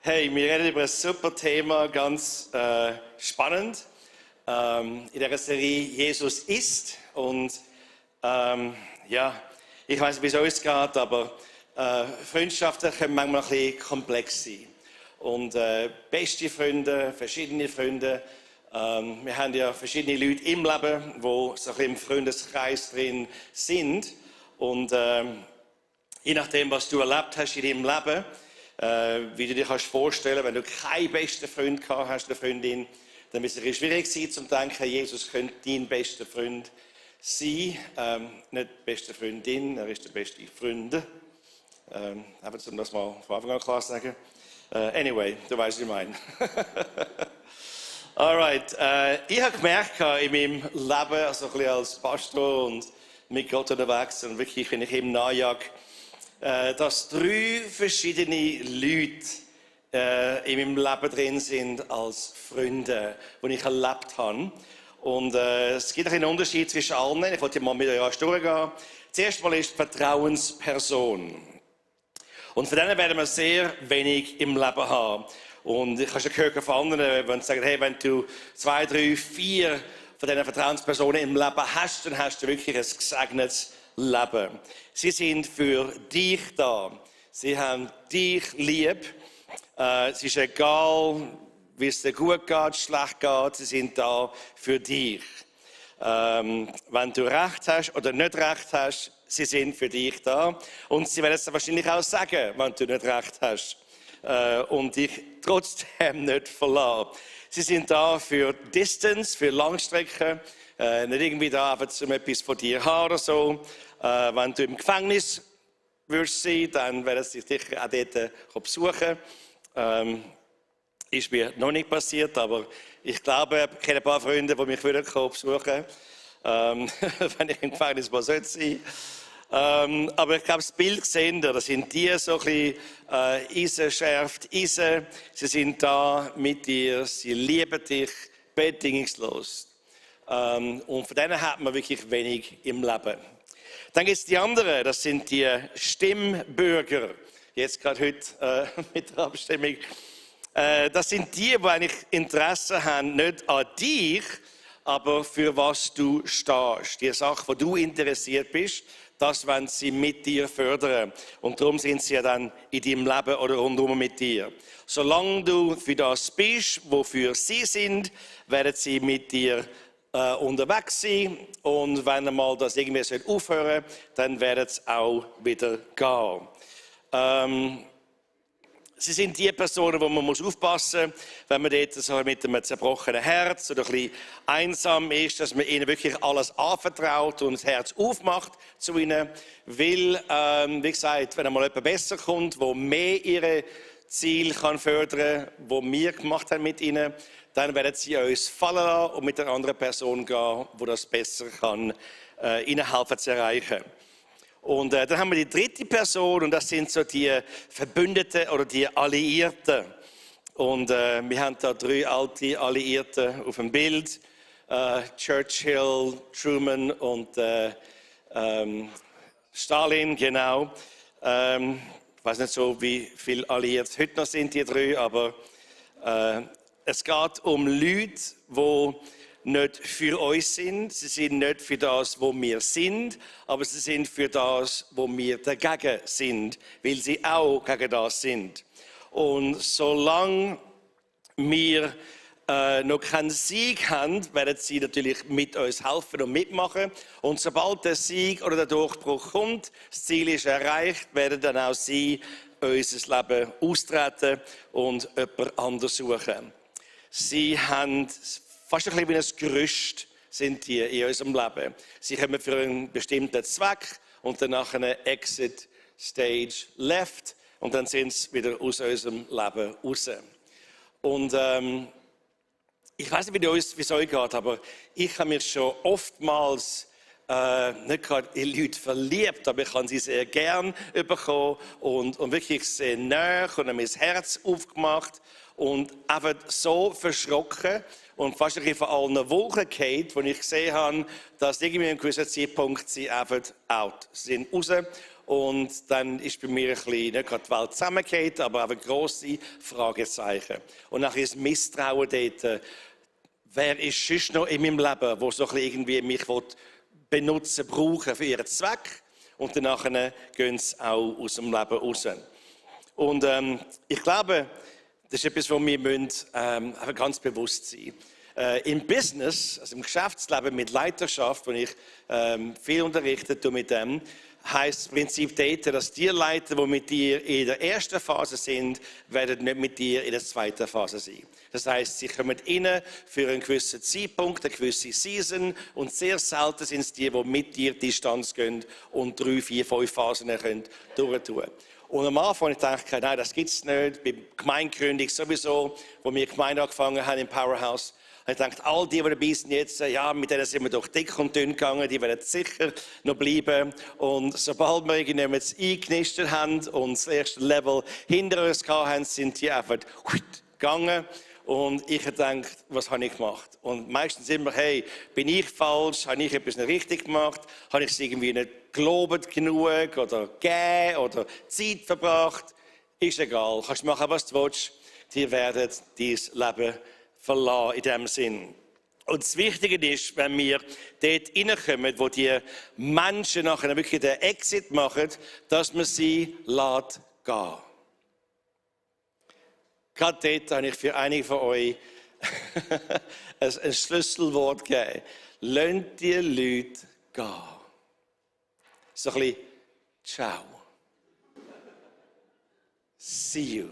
Hey, wir reden über ein super Thema, ganz spannend. In dieser Serie Jesus ist. Und ja, ich weiß nicht, wie es uns geht, aber Freundschaften können manchmal ein bisschen komplex sein. Und beste Freunde, verschiedene Freunde. Wir haben ja verschiedene Leute im Leben, die so ein bisschen im Freundeskreis drin sind. Und je nachdem, was du erlebt hast in deinem Leben, wie du dir vorstellen kannst, wenn du keinen besten Freund gehabt hast, eine Freundin, dann wird es schwierig sein, zu denken, Jesus könnte dein bester Freund sein. Nicht die beste Freundin, er ist der beste Freund. Einfach um das mal von Anfang an klar zu sagen. Anyway, du weißt, was ich meine. Alright, ich habe gemerkt in meinem Leben, also ein bisschen als Pastor und mit Gott unterwegs und wirklich, wenn ich ihm nachjage, dass 3 verschiedene Leute in meinem Leben drin sind als Freunde, die ich erlebt habe. Und es gibt einen Unterschied zwischen allen. Ich wollte mal mit euch durchgehen. Zuerst mal ist die Vertrauensperson. Und von denen werden wir sehr wenig im Leben haben. Und ich habe schon gehört von anderen, wenn sie sagen, hey, wenn du 2, 3, 4 von diesen Vertrauenspersonen im Leben hast, dann hast du wirklich ein gesegnetes Leben. Sie sind für dich da. Sie haben dich lieb. Es ist egal, wie es dir gut geht, schlecht geht. Sie sind da für dich. Wenn du Recht hast oder nicht Recht hast, sie sind für dich da. Und sie werden es wahrscheinlich auch sagen, wenn du nicht Recht hast. Und dich trotzdem nicht verlassen. Sie sind da für Distance, für Langstrecken. Nicht irgendwie da, um etwas von dir zu haben oder so. Wenn du im Gefängnis wirst sein, dann werden sie dich auch dort besuchen. Ist mir noch nicht passiert, aber ich glaube, ich kenne ein paar Freunde, die mich besuchen würden, wenn ich im Gefängnis mal sein sollte. Aber ich glaube, das Bild sehen wir, das sind die so ein bisschen Eisen schärft Eisen. Sie sind da mit dir, sie lieben dich bedingungslos. Und von denen hat man wirklich wenig im Leben. Dann gibt es die anderen, das sind die Stimmbürger. Jetzt gerade heute mit der Abstimmung. Das sind die eigentlich Interesse haben, nicht an dich, aber für was du stehst. Die Sache, wo du interessiert bist, das wollen sie mit dir fördern. Und darum sind sie ja dann in deinem Leben oder rundherum mit dir. Solange du für das bist, wofür sie sind, werden sie mit dir unterwegs sein. Und wenn einmal das irgendwie aufhören soll, dann werden sie auch wieder gehen. Sie sind die Personen, wo man aufpassen muss, wenn man dort so mit einem zerbrochenen Herz oder ein bisschen einsam ist, dass man ihnen wirklich alles anvertraut und das Herz aufmacht zu ihnen. Weil, wie gesagt, wenn einmal jemand besser kommt, der mehr ihre Ziele fördern kann, wo wir gemacht haben mit ihnen, dann werden sie uns fallen lassen und mit einer anderen Person gehen, die das besser kann, ihnen helfen zu erreichen. Und dann haben wir die dritte Person und das sind so die Verbündeten oder die Alliierten. Und wir haben da 3 alte Alliierte auf dem Bild. Churchill, Truman und Stalin, genau. Ich weiß nicht so, wie viele Alliierte heute noch sind, die 3, aber es geht um Leute, die nicht für uns sind, sie sind nicht für das, wo wir sind, aber sie sind für das, wo wir dagegen sind, weil sie auch gegen das sind. Und solange wir noch keinen Sieg haben, werden sie natürlich mit uns helfen und mitmachen. Und sobald der Sieg oder der Durchbruch kommt, das Ziel ist erreicht, werden dann auch sie unser Leben austreten und jemand anders suchen. Sie haben fast ein bisschen wie ein Gerüst sind die in unserem Leben. Sie kommen für einen bestimmten Zweck und danach eine Exit Stage Left und dann sind sie wieder aus unserem Leben raus. Und ich weiß nicht, wie es euch geht, aber ich habe mich schon oftmals nicht gerade in Leute verliebt, aber ich habe sie sehr gern bekommen und wirklich sehr nah und habe mein Herz aufgemacht und einfach so verschrocken und fast ein bisschen von allen Wolken gefallen, wo ich gesehen habe, dass irgendwie an einem gewissen Zeitpunkt sie einfach out sind raus Und dann ist bei mir ein bisschen, nicht gerade die Welt zusammengefallen, aber auch ein grosses Fragezeichen. Und nachher ist Misstrauen dort. Wer ist sonst noch in meinem Leben, der so ein bisschen irgendwie mich benutzen, brauchen für ihren Zweck? Und danach gehen sie auch aus dem Leben raus. Und ich glaube, das ist etwas, wo wir einfach ganz bewusst sein müssen. Im Business, also im Geschäftsleben mit Leiterschaft, wo ich viel unterrichte mit dem, heisst das Prinzip dort, dass die Leiter, die mit dir in der ersten Phase sind, werden nicht mit dir in der zweiten Phase sein. Das heisst, sie kommen rein für einen gewissen Zeitpunkt, eine gewisse Season und sehr selten sind es die mit dir Distanz gehen und 3, 4, 5 Phasen können durchtun. Und am Anfang dachte ich, nein, das gibt es nicht. Bei Gemeindegründung sowieso, wo wir Gemeinde angefangen haben im Powerhouse. Ich dachte, all die dabei sind jetzt, ja, mit denen sind wir durch dick und dünn gegangen, die werden sicher noch bleiben. Und sobald wir irgendjemand eingenistet haben und das erste Level hinter uns hatten, sind die einfach gegangen. Und ich dachte, was habe ich gemacht? Und meistens immer, hey, bin ich falsch? Habe ich etwas nicht richtig gemacht? Habe ich es irgendwie nicht gelobt genug oder gegeben oder Zeit verbracht? Ist egal, kannst machen, was du willst. Die werden dein Leben verlassen in diesem Sinn. Und das Wichtige ist, wenn wir dort hineinkommen, wo die Menschen nachher wirklich den Exit machen, dass man sie lässt gehen. Gerade dort habe ich für einige von euch ein Schlüsselwort gegeben. Lasst die Leute gehen. So ein bisschen ciao. See you.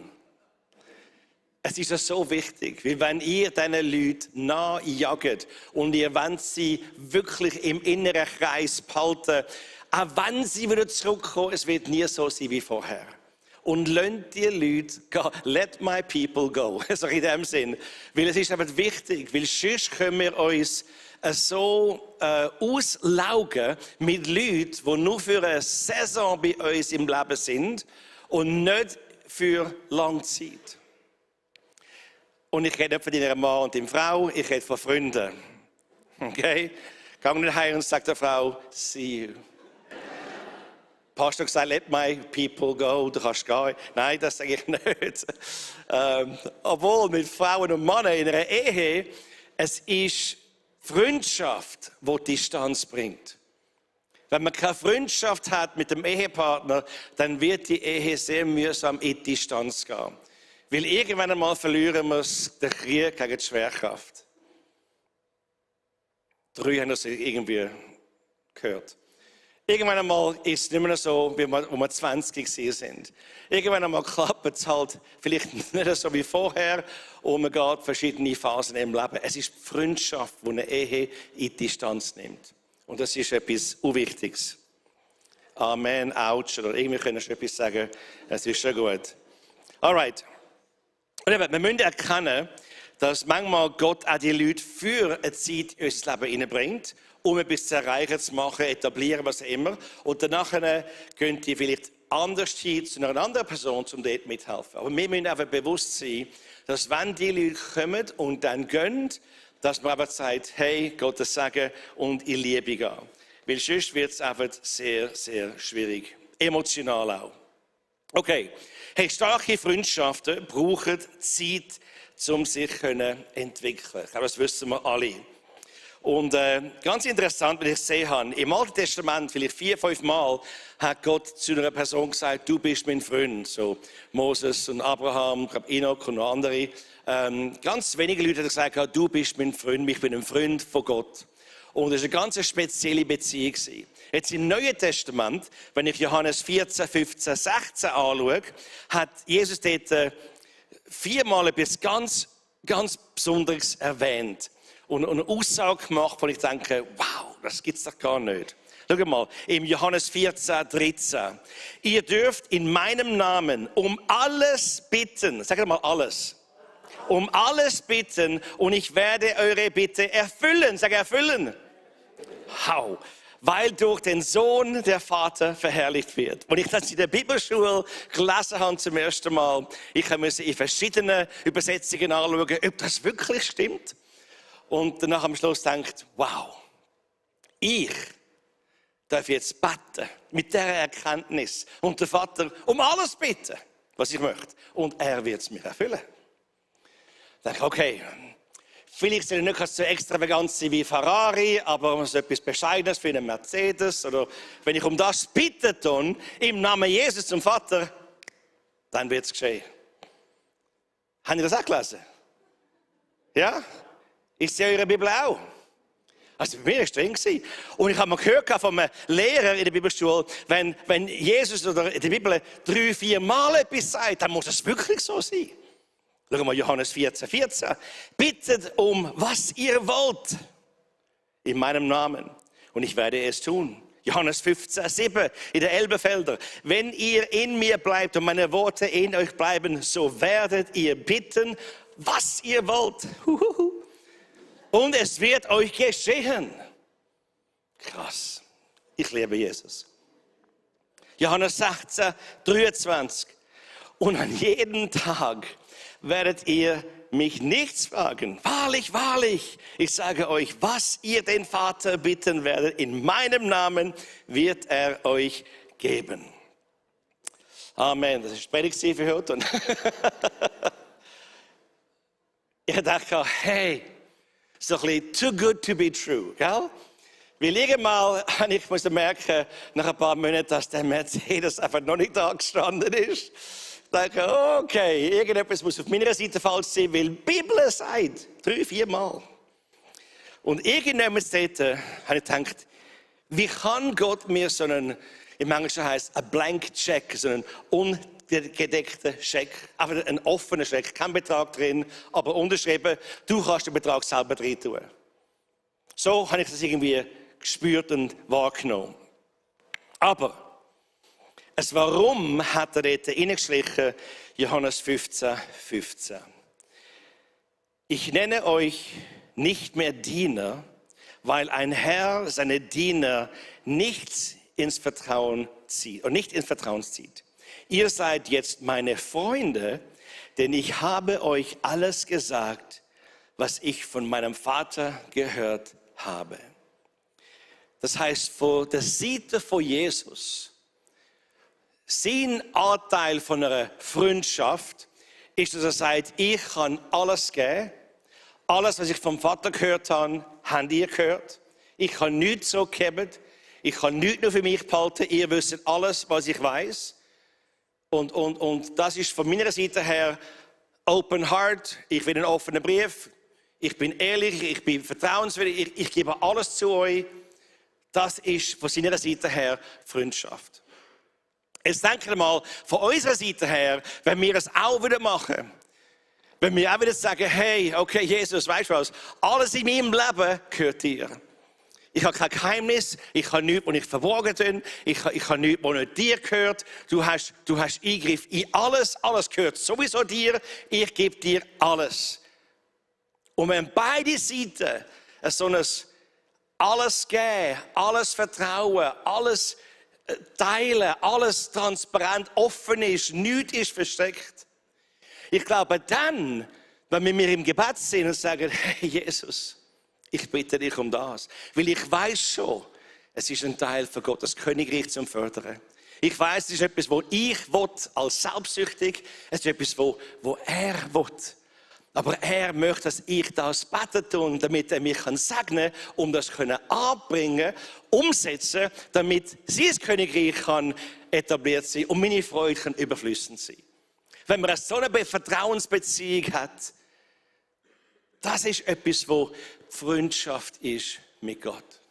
Es ist ja so wichtig, weil wenn ihr diesen Leuten nachjagt und ihr wollt sie wirklich im inneren Kreis behalten, auch wenn sie wieder zurückkommen, es wird nie so sein wie vorher. Und lasst die Leute gehen. Let my people go. So in dem Sinn. Weil es ist einfach wichtig, weil sonst können wir uns so auslaugen mit Leuten, die nur für eine Saison bei uns im Leben sind und nicht für lange Zeit. Und ich rede nicht von deiner Mann und deiner Frau, ich rede von Freunden. Okay? Geh nicht heim und sag der Frau, see you. Pastor gesagt, let my people go, du kannst gehen. Nein, das sage ich nicht. Obwohl mit Frauen und Männern in einer Ehe, es ist Freundschaft, die Distanz bringt. Wenn man keine Freundschaft hat mit dem Ehepartner, dann wird die Ehe sehr mühsam in die Distanz gehen. Weil irgendwann einmal verlieren wir den Krieg gegen die Schwerkraft. 3 haben das irgendwie gehört. Irgendwann einmal ist es nicht mehr so, wie wir 20 sind. Irgendwann einmal klappt es halt vielleicht nicht so wie vorher und man geht verschiedene Phasen im Leben. Es ist die Freundschaft, die eine Ehe in die Distanz nimmt. Und das ist etwas Unwichtiges. Amen, ouch, oder irgendwie können wir schon etwas sagen. Es ist schon gut. Alright. Und eben, wir müssen erkennen, dass manchmal Gott auch die Leute für eine Zeit in unser Leben hineinbringt, um etwas zu erreichen, zu machen, etablieren, was auch immer. Und danach gehen die vielleicht anders hin zu einer anderen Person, um dort mithelfen. Aber wir müssen einfach bewusst sein, dass wenn die Leute kommen und dann gehen, dass man einfach sagt, hey, Gottes Segen und in Liebe gehen. Weil sonst wird es einfach sehr, sehr schwierig. Emotional auch. Okay. Hey, starke Freundschaften brauchen Zeit, um sich zu entwickeln. Ich glaube, das wissen wir alle. Und ganz interessant, wenn ich gesehen habe, im Alten Testament, vielleicht 4, 5 Mal, hat Gott zu einer Person gesagt, du bist mein Freund. So Moses und Abraham, ich glaube Enoch und noch andere. Ganz wenige Leute haben gesagt, du bist mein Freund, ich bin ein Freund von Gott. Und das war eine ganz spezielle Beziehung. Jetzt im Neuen Testament, wenn ich Johannes 14, 15, 16 anschaue, hat Jesus dort 4-mal etwas ganz, ganz Besonderes erwähnt. Und eine Aussage gemacht, wo ich denke, wow, das gibt es doch gar nicht. Schau mal, im Johannes 14, 13. Ihr dürft in meinem Namen um alles bitten. Sag mal alles. Um alles bitten und ich werde eure Bitte erfüllen. Sag erfüllen. Wow. Weil durch den Sohn der Vater verherrlicht wird. Und ich das in der Bibelschule gelesen habe zum ersten Mal, ich musste in verschiedenen Übersetzungen anschauen, ob das wirklich stimmt. Und danach am Schluss denkt, wow, ich darf ich jetzt beten, mit dieser Erkenntnis und den Vater um alles bitten, was ich möchte. Und er wird es mir erfüllen. Dann denke ich, okay, vielleicht soll ich nicht so extravagant sein wie Ferrari, aber so etwas Bescheidenes für einen Mercedes. Oder wenn ich um das bitte, dann, im Namen Jesus zum Vater, dann wird es geschehen. Habt ihr das auch gelesen? Ja? Ich sehe eure Bibel auch. Also bei mir war es streng. Und ich habe mal gehört von einem Lehrer in der Bibelschule, wenn Jesus oder in der Bibel 3-4 Mal etwas sagt, dann muss es wirklich so sein. Schauen wir Johannes 14. Bittet um, was ihr wollt, in meinem Namen, und ich werde es tun. Johannes 15,7 in der Elberfelder. Wenn ihr in mir bleibt und meine Worte in euch bleiben, so werdet ihr bitten, was ihr wollt. Und es wird euch geschehen. Krass. Ich liebe Jesus. Johannes 16,23. Und an jedem Tag werdet ihr mich nichts fragen. Wahrlich, wahrlich, ich sage euch, was ihr den Vater bitten werdet, in meinem Namen wird er euch geben. Amen. Das ist Predigt für heute. Ich dachte, hey, so ein bisschen too good to be true, gell? Weil irgendwann habe ich merken, nach ein paar Monaten, dass der Mercedes einfach noch nicht da gestanden ist. Ich dachte, okay, irgendetwas muss auf meiner Seite falsch sein, weil die Bibel sagt, 3-4 Mal. Und irgendjemand dort habe ich gedacht, wie kann Gott mir so einen, im Englischen heißt ein blank check, so einen ungedeckten Scheck, einfach einen offenen Scheck, kein Betrag drin, aber unterschrieben, du kannst den Betrag selber drin tun. So habe ich das irgendwie gespürt und wahrgenommen. Aber das Warum hat er dort reingeschlichen, Johannes 15,15. Ich nenne euch nicht mehr Diener, weil ein Herr seine Diener nicht ins Vertrauen zieht. Ihr seid jetzt meine Freunde, denn ich habe euch alles gesagt, was ich von meinem Vater gehört habe. Das heißt, von der Seite von Jesus, sein Anteil von einer Freundschaft ist, dass er sagt, ich kann alles geben. Alles, was ich vom Vater gehört habe, habt ihr gehört. Ich kann nichts so geben. Ich kann nichts nur für mich behalten. Ihr wisst alles, was ich weiß. Und das ist von meiner Seite her open heart. Ich will einen offenen Brief. Ich bin ehrlich, ich bin vertrauenswürdig. Ich gebe alles zu euch. Das ist von seiner Seite her Freundschaft. Jetzt denkt mal, von unserer Seite her, wenn wir es auch wieder machen, wenn wir auch wieder sagen, hey, okay, Jesus, weißt du was, alles in meinem Leben gehört dir. Ich habe kein Geheimnis, ich habe nichts, was ich verborgen bin, ich habe nichts, was nicht dir gehört. Du hast Eingriff in alles, alles gehört sowieso dir, ich gebe dir alles. Und wenn beide Seiten so ein alles geben, alles vertrauen, alles teilen, alles transparent, offen ist, nichts ist versteckt. Ich glaube dann, wenn wir im Gebet sind und sagen, hey Jesus, ich bitte dich um das. Weil ich weiß schon, es ist ein Teil von Gottes Königreich zum Fördern. Ich weiß, es ist etwas, wo ich will, als selbstsüchtig. Es ist etwas, wo er will. Aber er möchte, dass ich das beten tun, damit er mich segnen kann, um das anbringen, umsetzen, damit sein Königreich kann etabliert sein und meine Freude kann überfließend sein. Wenn man so eine Vertrauensbeziehung hat, das ist etwas, wo Freundschaft ist mit Gott.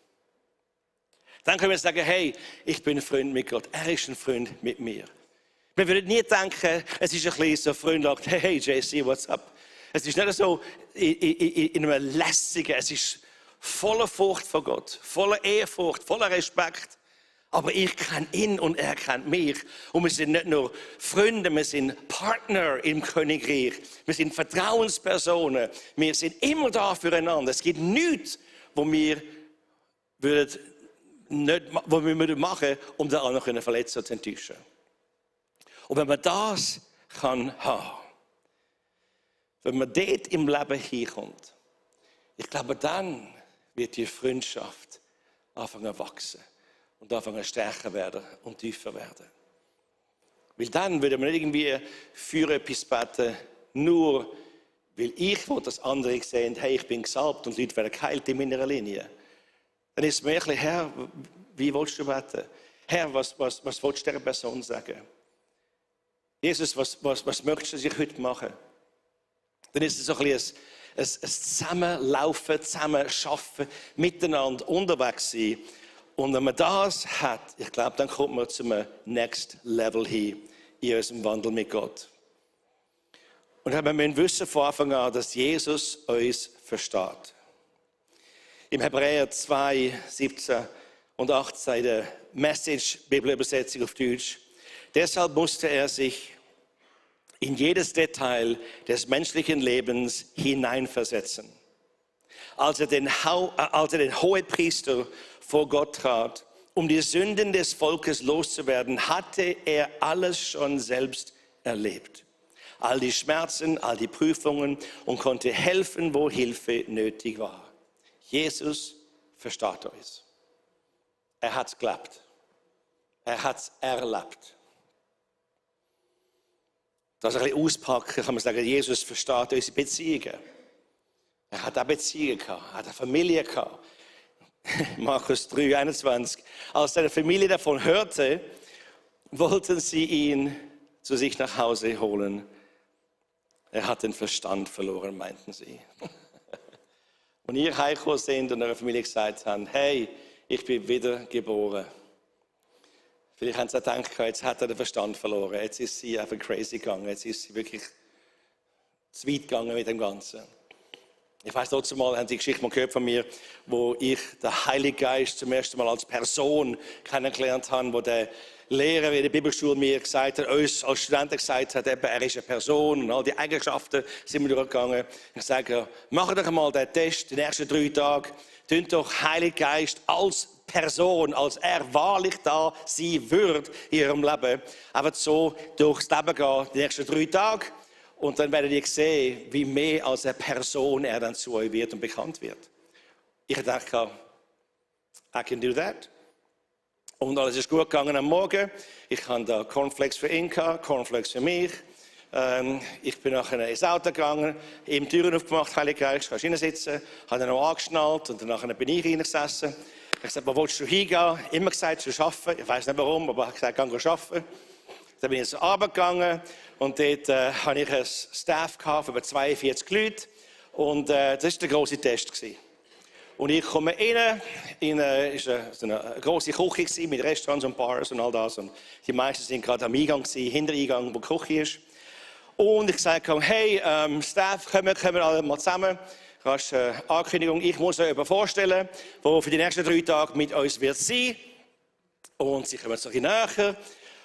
Dann können wir sagen, hey, ich bin ein Freund mit Gott, er ist ein Freund mit mir. Wir würden nie denken, es ist ein bisschen so freundlich, hey JC, what's up? Es ist nicht so in einem lässigen, es ist voller Furcht vor Gott, voller Ehrfurcht, voller Respekt. Aber ich kenne ihn und er kennt mich. Und wir sind nicht nur Freunde, wir sind Partner im Königreich. Wir sind Vertrauenspersonen. Wir sind immer da füreinander. Es gibt nichts, was wir machen würden, um den anderen zu verletzen oder zu enttäuschen. Und wenn man das kann haben, wenn man dort im Leben hinkommt, ich glaube, dann wird die Freundschaft anfangen zu wachsen. und anfangen stärker werden und tiefer werden. Weil dann würde man nicht irgendwie für etwas beten, nur weil ich will, dass andere sehen, hey, ich bin gesalbt und Leute werden geheilt in meiner Linie. Dann ist es mir ein bisschen, Herr, wie willst du beten? Herr, was willst du dieser Person sagen? Jesus, was möchtest du, dass ich heute mache? Dann ist es so ein bisschen ein Zusammenlaufen, Zusammenarbeiten, miteinander unterwegs sein. Und wenn man das hat, ich glaube, dann kommt man zum Next Level hin in unserem Wandel mit Gott. Und wir müssen wissen von Anfang an, dass Jesus uns versteht. Im Hebräer 2, 17 und 18, der Message-Bibelübersetzung auf Deutsch. Deshalb musste er sich in jedes Detail des menschlichen Lebens hineinversetzen. Als er den Hohepriester vor Gott trat, um die Sünden des Volkes loszuwerden, hatte er alles schon selbst erlebt. All die Schmerzen, all die Prüfungen und konnte helfen, wo Hilfe nötig war. Jesus versteht uns. Er hat es geglaubt. Er hat es erlebt. Das ein bisschen auspacken, kann man sagen, Jesus versteht unsere Beziehungen. Er hat auch Beziehungen gehabt, er hat eine Familie gehabt. Markus 3, 21. Als seine Familie davon hörte, wollten sie ihn zu sich nach Hause holen. Er hat den Verstand verloren, meinten sie. Und ihr heimgekommen sind und eure Familie gesagt haben, hey, ich bin wieder geboren. Vielleicht haben sie auch gedacht, jetzt hat er den Verstand verloren. Jetzt ist sie einfach crazy gegangen. Jetzt ist sie wirklich zu weit gegangen mit dem Ganzen. Ich weiss, trotzdem mal, haben Sie die Geschichte mal gehört von mir, wo ich den Heiligen Geist zum ersten Mal als Person kennengelernt habe, wo der Lehrer in der Bibelschule mir gesagt hat, uns als Studenten gesagt hat, eben, er ist eine Person und all die Eigenschaften sind wir durchgegangen. Ich sage, macht doch mal den Test, den ersten 3 Tage, tönt doch Heiligen Geist als Person, als er wahrlich da sein wird in ihrem Leben, einfach so durchs Leben gehen, die nächsten 3 Tage. Und dann werdet ihr sehen, wie mehr als eine Person er dann zu euch wird und bekannt wird. Ich dachte, I can do that. Und alles ist gut gegangen am Morgen. Ich hatte da Cornflakes für ihn, Cornflakes für mich. Ich bin nachher ins Auto gegangen, ihm die Türen aufgemacht, Heiliger Geist, kannst du reinsitzen, habe ihn noch angeschnallt und dann bin ich reingesessen. Ich habe gesagt, wo willst du hingehen? Immer gesagt, zu arbeiten. Ich weiß nicht warum, aber ich habe gesagt, geh arbeiten. Dann bin ich zur Arbeit gegangen und dort hatte ich ein Staff von über 42 Leuten. Und das war der grosse Test. Und ich komme rein, es war eine grosse Küche mit Restaurants und Bars und all das. Und die meisten waren gerade am Eingang, Hintereingang, wo die Küche ist. Und ich sagte, hey, Staff, kommen alle mal zusammen. Das ist eine Ankündigung, ich muss euch vorstellen, der für die nächsten 3 Tage mit uns wird sein. Und sie kommen so ein bisschen näher.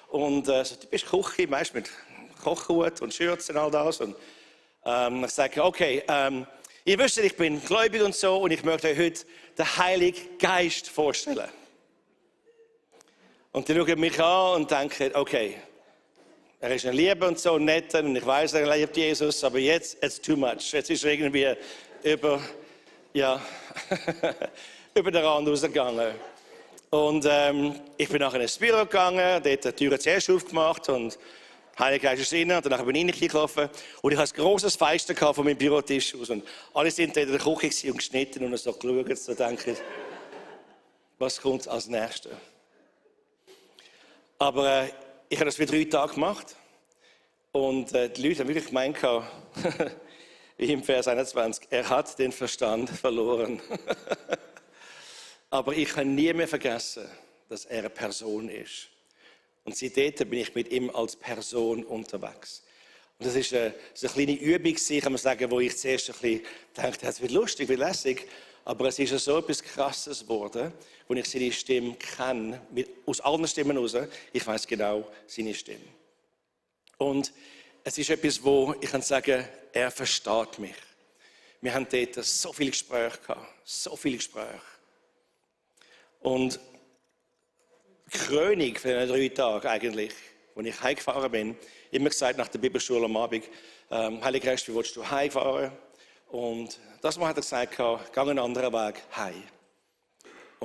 Und so typisch Küche, meist mit Kochhut und Schürzen und all das. Und ich sage, okay, ihr wisst, ich bin gläubig und so und ich möchte euch heute den Heiligen Geist vorstellen. Und die schauen mich an und denken, okay, er ist ein Lieber und so, nett und ich weiß, er liebt Jesus, aber jetzt, it's too much. Jetzt ist er irgendwie über den Rand rausgegangen. Und ich bin nachher ins Büro gegangen, dort die Tür zuerst aufgemacht und Heiliger Geist ist rein. Und danach bin ich reingelaufen und ich hatte ein grosses Fenster von meinem Bürotisch aus. Und alle sind in der Küche und geschnitten und so geschaut, so denken, was kommt als Nächstes? Aber ich habe das für 3 Tage gemacht und die Leute haben wirklich gemeint, wie im Vers 21, er hat den Verstand verloren. Aber ich kann nie mehr vergessen, dass er eine Person ist. Und seitdem bin ich mit ihm als Person unterwegs. Und das ist eine kleine Übung, kann man sagen, wo ich zuerst ein bisschen dachte, es wird lustig, wird lässig. Aber es ist ja so etwas Krasses geworden, wo ich seine Stimme kenne, aus allen Stimmen raus. Ich weiß genau seine Stimme. Und es ist etwas, wo ich kann sagen, er versteht mich. Wir haben dort so viele Gespräche gehabt, so viele Gespräche. Und die Krönung für den 3 Tage eigentlich, als ich heimgefahren bin, immer gesagt nach der Bibelschule am Abend, Heiliger Geist, wie willst du heimfahren? Und das Mal hat er gesagt, geh einen anderen Weg heim.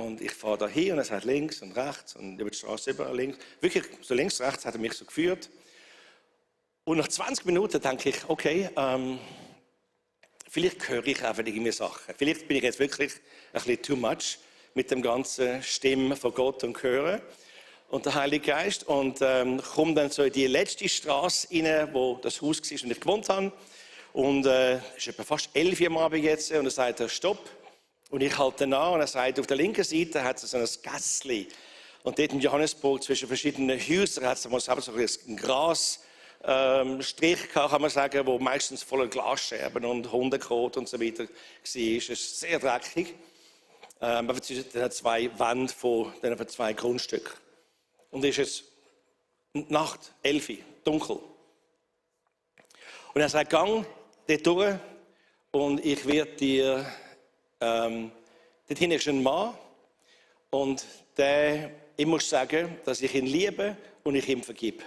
Und ich fahre da hin und er sagt links und rechts und über die Straße überall links. Wirklich, so links, rechts hat er mich so geführt. Und nach 20 Minuten denke ich, okay, vielleicht höre ich einfach irgendwie Sachen. Vielleicht bin ich jetzt wirklich ein bisschen too much mit dem ganzen Stimmen von Gott und Hören und der Heilige Geist. Und komme dann so in die letzte Straße rein, wo das Haus war, wo ich gewohnt habe. Und es ist etwa fast 11 Uhr am Abend jetzt und er sagt, Stopp. Und ich halte an und er sagt, auf der linken Seite hat es so ein Gässchen. Und dort in Johannesburg zwischen verschiedenen Häusern hat es so ein Grasstrich gehabt, kann man sagen, wo meistens voller Glasscherben und Hundekot und so weiter war. Es ist sehr dreckig. Aber zwischen den zwei Wänden von den zwei Grundstücken. Und es ist jetzt Nacht, 11 Uhr, dunkel. Und er sagt, gang dort durch und ich werde dir, dort hinten ist ein Mann und ich muss sagen, dass ich ihn liebe und ich ihm vergib.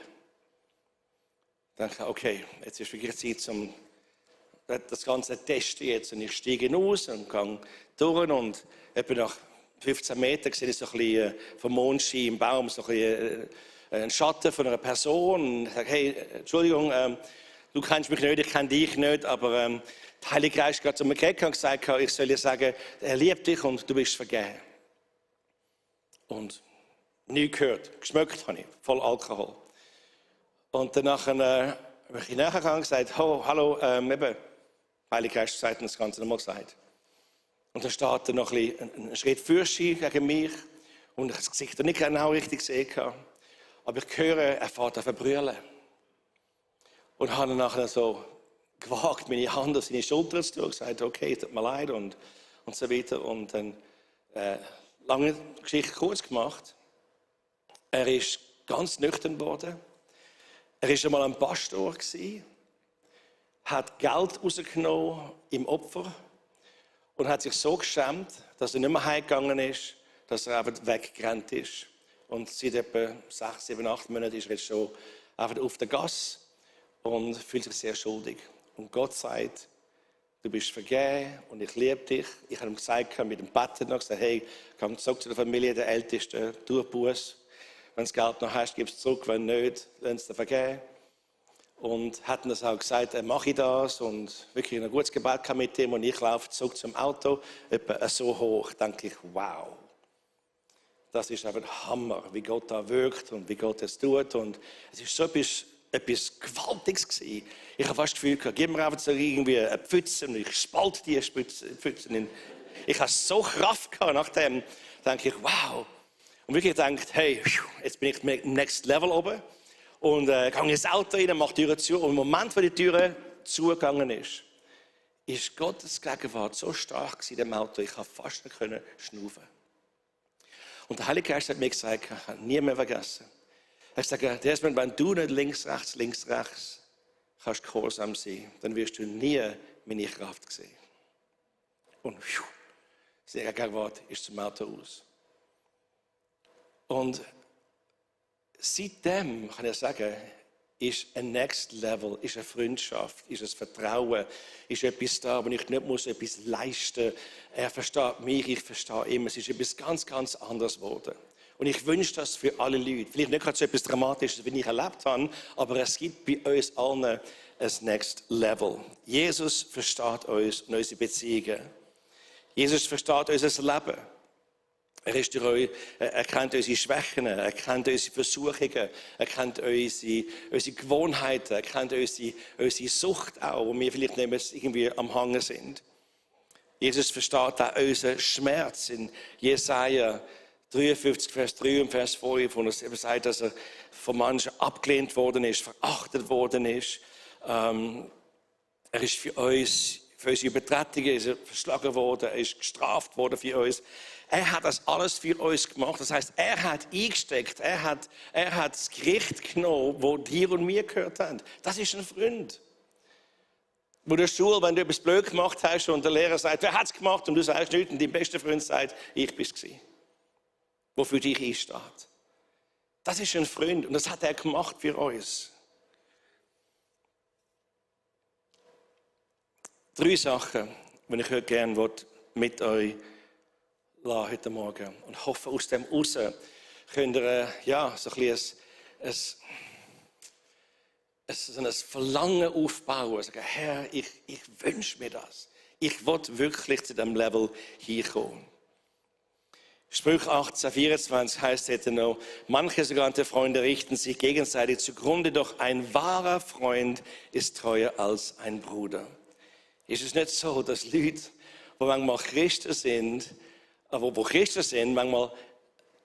Dann denke ich, okay, jetzt ist wirklich Zeit, um das Ganze zu testen jetzt. Und ich steige aus und gehe durch und etwa nach 15 Metern sehe ich so ein bisschen vom Mondschein im Baum so ein bisschen einen Schatten von einer Person. Und ich sage, hey, Entschuldigung, du kennst mich nicht, ich kenne dich nicht, aber der Heilige Geist hat gerade zu mir geredet und gesagt, ich soll dir sagen, er liebt dich und du bist vergeben. Und nichts gehört, geschmeckt habe ich, voll Alkohol. Und danach bin ich nachgegangen und gesagt, oh, hallo, eben, der Heilige Geist sagt das Ganze nochmal gesagt. Und dann steht er noch einen Schritt fürschen gegen mich und ich habe das Gesicht nicht genau richtig gesehen. Aber ich höre, er fährt an brüllen. Und habe dann nachher so gewagt, meine Hand auf seine Schulter zu tun und gesagt, okay, tut mir leid und so weiter. Und dann, lange Geschichte kurz gemacht, er ist ganz nüchtern geworden. Er war einmal ein Pastor, hat Geld rausgenommen im Opfer und hat sich so geschämt, dass er nicht mehr heimgegangen ist, dass er einfach weggerannt ist. Und seit etwa 6, 7, 8 Monaten ist er jetzt schon einfach auf der Gasse und fühlt sich sehr schuldig. Und Gott sagt, du bist vergeben und ich liebe dich. Ich habe ihm gesagt, mit dem Betten noch gesagt, hey, komm zurück zu der Familie, der Ältesten, durch Buß. Wenn du das Geld noch hast, gib es zurück, wenn nicht, lass es dir vergeben. Und hatten das auch gesagt, mache ich das und wirklich ein gutes Gebet mit ihm und ich laufe zurück zum Auto, etwa so hoch, denke ich, wow. Das ist einfach Hammer, wie Gott da wirkt und wie Gott es tut und es ist so etwas Gewaltiges gewesen. Ich habe fast das Gefühl gehabt, gib mir einfach so irgendwie eine Pfütze und ich spalte die Pfützen. Ich habe so Kraft gehabt, nachdem denke ich, wow. Und wirklich gedacht, hey, jetzt bin ich im Next Level oben. Und gehe ins Auto rein, mache die Tür zu. Und im Moment, wo die Tür zugegangen ist Gottes Gegenwart so stark in dem Auto, ich konnte fast nicht schnaufen. Und der Heilige Geist hat mir gesagt, ich habe nie mehr vergessen. Er hat gesagt, Desmond, wenn du nicht links, rechts kannst gehorsam sein, dann wirst du nie meine Kraft sehen. Und seine Gegenwart ist zum Auto aus. Und seitdem, kann ich sagen, ist ein Next Level, ist eine Freundschaft, ist ein Vertrauen, ist etwas da, wo ich nicht muss etwas leisten muss. Er versteht mich, ich verstehe ihn. Es ist etwas ganz, ganz anderes geworden. Und ich wünsche das für alle Leute. Vielleicht nicht gerade so etwas Dramatisches, wie ich erlebt habe, aber es gibt bei uns allen ein Next Level. Jesus versteht uns und unsere Beziehungen. Jesus versteht unser Leben. Er kennt unsere Schwächen, er kennt unsere Versuchungen, er kennt unsere Gewohnheiten, er kennt unsere Sucht auch, wo wir vielleicht nicht mehr irgendwie am Hangen sind. Jesus versteht auch unseren Schmerz. In Jesaja 53, Vers 3 und Vers 5, wo er eben sagt, dass er von manchen abgelehnt worden ist, verachtet worden ist. Er ist für unsere Übertretungen ist er verschlagen worden, er ist gestraft worden für uns. Er hat das alles für uns gemacht. Das heißt, er hat eingesteckt, er hat das Gericht genommen, das dir und mir gehört haben. Das ist ein Freund. Wo der Schule, wenn du etwas blöd gemacht hast und der Lehrer sagt, wer hat es gemacht und du sagst nichts und dein bester Freund sagt, ich bin es gewesen. Wo für dich einsteht. Das ist ein Freund und das hat er gemacht für uns. 3 Sachen, die ich heute gerne mit euch lassen heute Morgen und hoffe, aus dem raus könnt ihr so ein Verlangen aufbauen. Sagen, Herr, ich wünsche mir das. Ich will wirklich zu diesem Level hinkommen. Sprüche 18,24 heißt es noch, manche sogenannte Freunde richten sich gegenseitig zugrunde, doch ein wahrer Freund ist treuer als ein Bruder. Ist es nicht so, dass Leute, die manchmal Christen sind, manchmal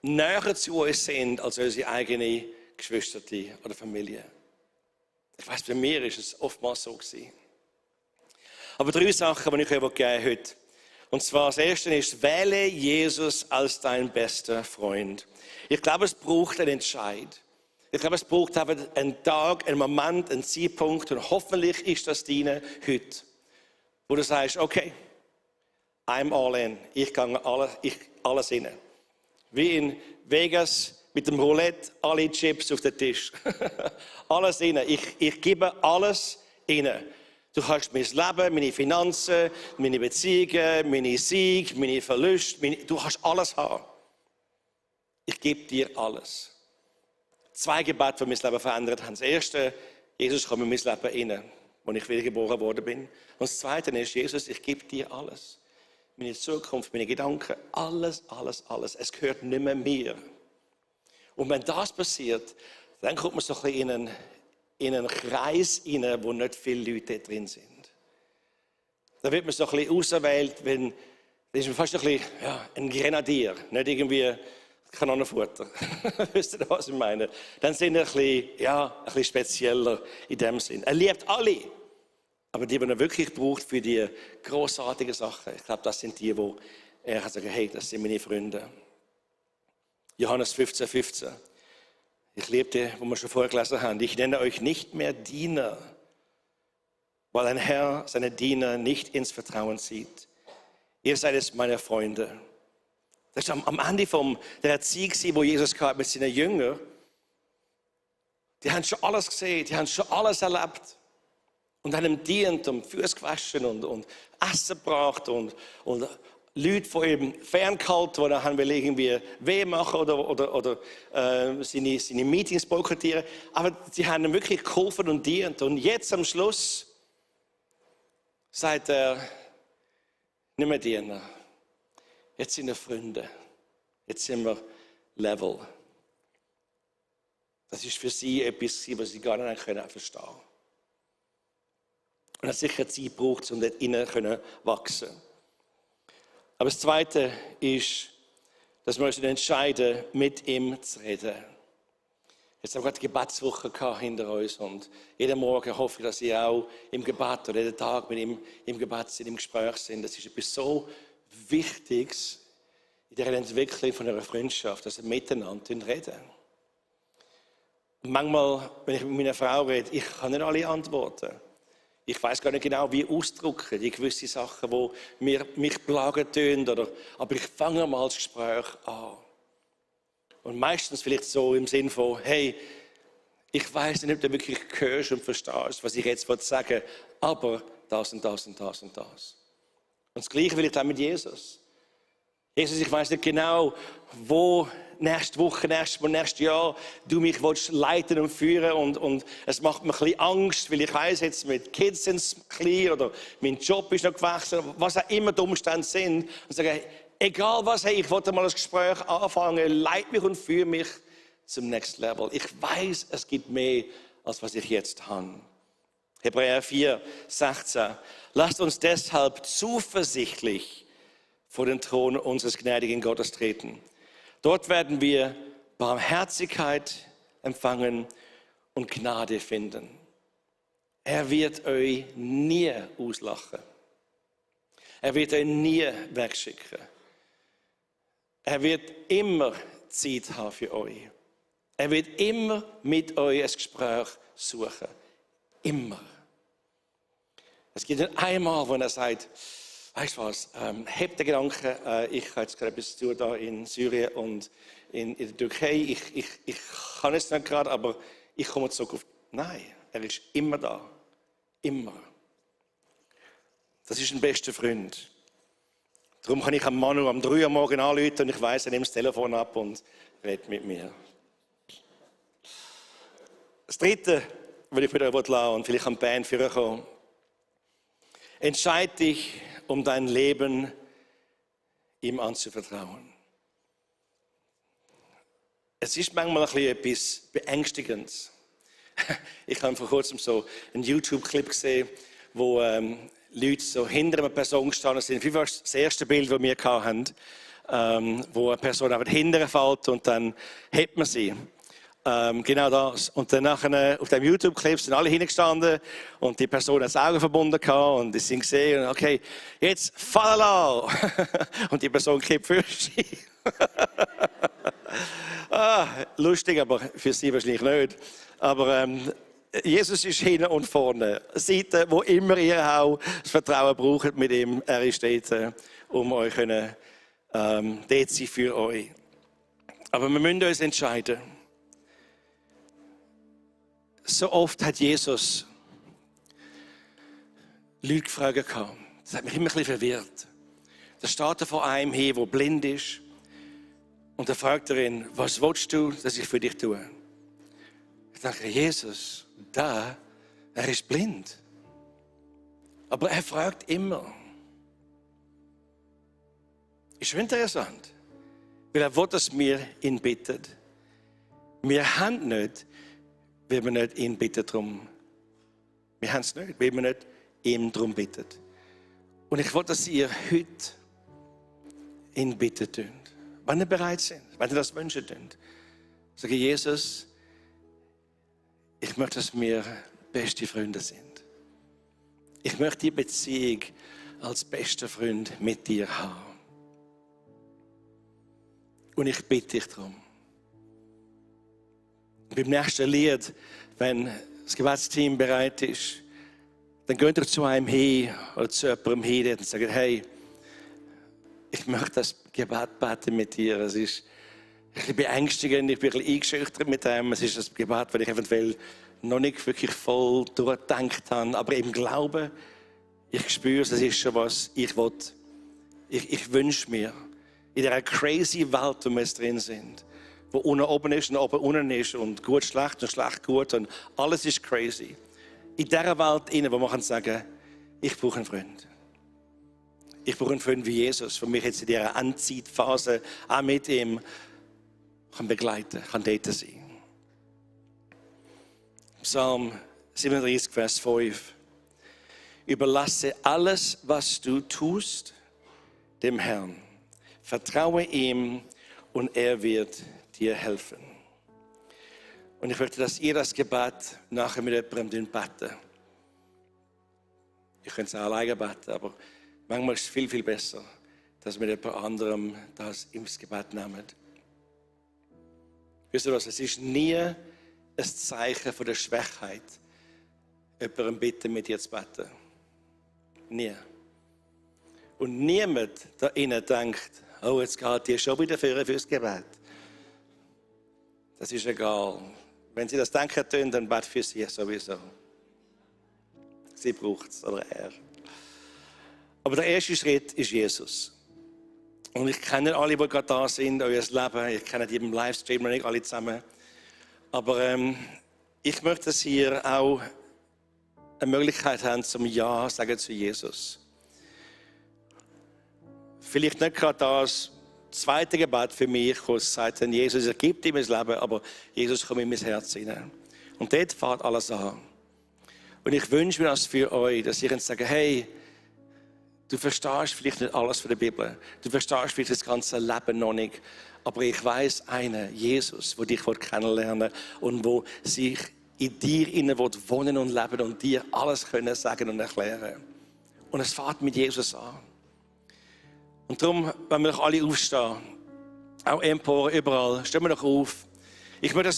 näher zu uns sind als unsere eigene Geschwister oder Familie? Ich weiss, bei mir ist es oftmals so gewesen. Aber 3 Sachen, die ich euch geben heute. Und zwar das erste ist, wähle Jesus als dein bester Freund. Ich glaube, es braucht einen Entscheid. Ich glaube, es braucht einen Tag, einen Moment, einen Zeitpunkt und hoffentlich ist das deine heute, wo du sagst, okay, I'm all in. Ich gehe alles rein. Wie in Vegas mit dem Roulette, alle Chips auf den Tisch. Alles rein. Ich gebe alles rein. Du kannst mein Leben, meine Finanzen, meine Beziehungen, meine Siege, meine Verluste, du kannst alles haben. Ich gebe dir alles. 2 Gebete, die mein Leben verändert haben. Das erste, Jesus, komm in mein Leben rein, als ich wiedergeboren worden bin. Und das zweite ist, Jesus, ich gebe dir alles. Meine Zukunft, meine Gedanken, alles. Es gehört nicht mehr mir. Und wenn das passiert, dann kommt man so ein bisschen in einen Kreis rein, wo nicht viele Leute drin sind. Da wird man so ein bisschen auserwählt, da ist man fast ein bisschen ein Grenadier, nicht irgendwie Kanonenfutter. Wisst ihr, was ich meine? Dann sind wir ein bisschen spezieller in dem Sinn. Er liebt alle, aber die er wirklich braucht für die grossartigen Sachen, ich glaube, das sind die, wo er sagt, hey, das sind meine Freunde. Johannes 15,15. Ich liebe, wo wir schon vorgelesen haben, ich nenne euch nicht mehr Diener, weil ein Herr seine Diener nicht ins Vertrauen zieht. Ihr seid jetzt meine Freunde. Das ist am Ende der Erziehung, wo Jesus kam mit seinen Jüngern. Die haben schon alles gesehen, die haben schon alles erlebt. Und haben ihm dient und Füße gewaschen und Essen gebracht und Leute von ihm ferngehalten, die dann irgendwie weh machen oder seine Meetings boykottieren. Aber sie haben ihm wirklich geholfen und dient. Und jetzt am Schluss sagt er, nicht mehr Diener. Jetzt sind wir Freunde. Jetzt sind wir Level. Das ist für sie etwas, was sie gar nicht verstehen können. Und es sicher Zeit braucht, um dort innen wachsen können. Aber das Zweite ist, dass wir uns entscheiden, mit ihm zu reden. Jetzt haben wir gerade die Gebetswoche hinter uns und jeden Morgen hoffe ich, dass ihr auch im Gebet oder jeden Tag mit ihm im Gebet sind, im Gespräch sind. Das ist etwas so Wichtiges in der Entwicklung von einer Freundschaft, dass wir miteinander reden. Und manchmal, wenn ich mit meiner Frau rede, ich kann nicht alle antworten. Ich weiß gar nicht genau, wie ausdrücken, die gewisse Sachen, die mich plagen tun, aber ich fange mal das Gespräch an. Und meistens vielleicht so im Sinn von, hey, ich weiß nicht, ob du wirklich hörst und verstehst, was ich jetzt sagen will, aber das und das und das und das. Und das Gleiche will ich dann mit Jesus. Jesus, ich weiß nicht genau, wo nächste Woche, nächstes Jahr du mich leiten und führen und es macht mir ein bisschen Angst, weil ich weiss, jetzt mit Kids sind es klein oder mein Job ist noch gewechselt, was auch immer die Umstände sind. Und sage, egal was, hey, ich wollte mal das Gespräch anfangen, leit mich und führe mich zum Next Level. Ich weiß, es gibt mehr, als was ich jetzt habe. Hebräer 4,16. Lasst uns deshalb zuversichtlich vor den Thron unseres gnädigen Gottes treten. Dort werden wir Barmherzigkeit empfangen und Gnade finden. Er wird euch nie auslachen. Er wird euch nie wegschicken. Er wird immer Zeit haben für euch. Er wird immer mit euch ein Gespräch suchen. Immer. Es gibt nicht einmal, wo er sagt, weißt du was, habt den Gedanken, ich habe jetzt gerade etwas zu tun da in Syrien und in der Türkei. Ich kann es nicht gerade, aber ich komme zurück auf... Nein, er ist immer da. Immer. Das ist ein bester Freund. Darum kann ich am Manu am 3 Uhr morgen anrufen und ich weiss, er nimmt das Telefon ab und redet mit mir. Das Dritte, was ich wieder lassen und vielleicht am Band vorkommen. Entscheide dich, um dein Leben ihm anzuvertrauen. Es ist manchmal etwas Beängstigendes. Ich habe vor kurzem so einen YouTube-Clip gesehen, wo Leute so hinter einer Person gestanden sind. Das war das erste Bild, das wir hatten, wo eine Person einfach hinterher fällt und dann hebt man sie. Genau das. Und dann nachher, auf dem YouTube-Clip sind alle hingestanden und die Person hat das Auge verbunden gehabt und die sind gesehen, okay, jetzt fallen lassen. Und die Person kippt für sie. Lustig, aber für sie wahrscheinlich nicht. Aber Jesus ist hinten und vorne. Seite, wo immer ihr auch das Vertrauen braucht mit ihm. Er ist dort, um euch dort sein für euch. Aber wir müssen uns entscheiden. So oft hat Jesus Leute gefragt. Das hat mich immer ein bisschen verwirrt. Da steht er vor einem hier, der blind ist. Und dann fragt er ihn, was willst du, dass ich für dich tue? Ich dachte, Jesus, er ist blind. Aber er fragt immer. Ist schon interessant. Weil er will, dass wir ihn bitten. Wir haben nicht, weil wir nicht ihn bitten drum. Wir haben es nicht, weil wir nicht ihm drum bitten. Und ich will, dass ihr heute ihn bitten könnt. Wenn ihr bereit sind, wenn ihr das wünschen könnt. Sage Jesus, ich möchte, dass wir beste Freunde sind. Ich möchte die Beziehung als bester Freund mit dir haben. Und ich bitte dich darum. Beim nächsten Lied, wenn das Gebetsteam bereit ist, dann geht ihr zu einem hin oder zu jemandem hin und sagt, hey, ich möchte das Gebet beten mit dir. Es ist ein bisschen beängstigend, ich bin ein bisschen eingeschüchtert mit dem. Es ist das Gebet, das ich eventuell noch nicht wirklich voll durchgedacht habe. Aber im Glauben, ich spüre es, ist schon was ich will. Ich wünsche mir, in dieser crazy Welt, wo wir drin sind, wo unten oben ist und oben unten ist und gut schlecht und schlecht gut und alles ist crazy. In dieser Welt, wo man sagen kann, ich brauche einen Freund. Ich brauche einen Freund wie Jesus, der mich jetzt in dieser Endzeitphase auch mit ihm begleiten kann, dort sein. Psalm 37, Vers 5. Überlasse alles, was du tust, dem Herrn. Vertraue ihm und er wird dir helfen. Und ich möchte, dass ihr das Gebet nachher mit jemandem beten. Ich könnte es auch alleine beten, aber manchmal ist es viel, viel besser, dass wir jemand anderem das ins Gebet nehmen. Wisst ihr was? Es ist nie ein Zeichen von der Schwachheit, jemandem bitten, mit dir zu beten. Nie. Und niemand da innen denkt, oh, jetzt geht die schon wieder fürs Gebet. Das ist egal. Wenn sie das denken, dann bet für sie sowieso. Sie braucht es, oder er. Aber der erste Schritt ist Jesus. Und ich kenne alle, die gerade da sind, euer Leben. Ich kenne die im Livestream noch nicht alle zusammen. Aber ich möchte, dass ihr auch eine Möglichkeit habt, zum Ja sagen zu Jesus. Vielleicht nicht gerade das zweite Gebet für mich, wo es sagt, Jesus, er gibt ihm das Leben, aber Jesus kommt in mein Herz hinein. Und dort fängt alles an. Und ich wünsche mir das für euch, dass ihr sagen, hey, du verstehst vielleicht nicht alles von der Bibel. Du verstehst vielleicht das ganze Leben noch nicht. Aber ich weiss einen, Jesus, der dich kennenlernen will und der sich in dir innen wohnen und leben und dir alles können sagen und erklären. Und es fängt mit Jesus an. Und darum, wenn wir doch alle aufstehen, auch Emporen, überall, stehen wir doch auf. Ich möchte,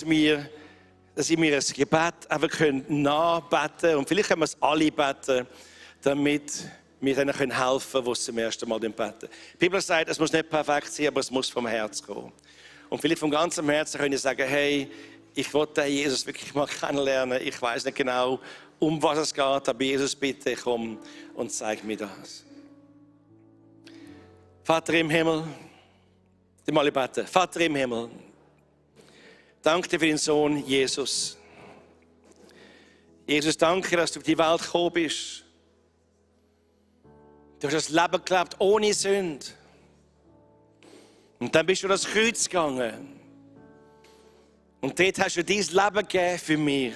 dass ihr mir ein Gebet einfach nachbeten könnt. Und vielleicht können wir es alle beten, damit wir ihnen helfen können, die zum ersten Mal beten. Die Bibel sagt, es muss nicht perfekt sein, aber es muss vom Herzen kommen. Und vielleicht vom ganzen Herzen können ihr sagen, hey, ich will den Jesus wirklich mal kennenlernen. Ich weiß nicht genau, um was es geht, aber Jesus, bitte komm und zeig mir das. Vater im Himmel, die mal beten. Vater im Himmel, danke dir für deinen Sohn Jesus. Jesus, danke, dass du auf die Welt gekommen bist. Du hast das Leben gelebt ohne Sünde. Und dann bist du das Kreuz gegangen. Und dort hast du dein Leben gegeben für mich.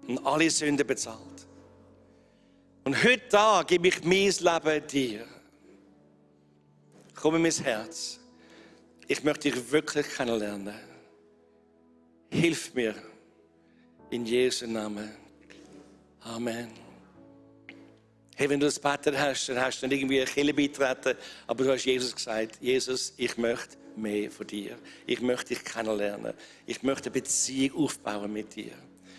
Und alle Sünden bezahlt. Und heute da gebe ich mein Leben dir. Komm in mein Herz. Ich möchte dich wirklich kennenlernen. Hilf mir. In Jesu Namen. Amen. Hey, wenn du das gebetet hast, dann hast du nicht irgendwie eine Kirche beitreten, aber du hast Jesus gesagt, Jesus, ich möchte mehr von dir. Ich möchte dich kennenlernen. Ich möchte eine Beziehung aufbauen mit dir.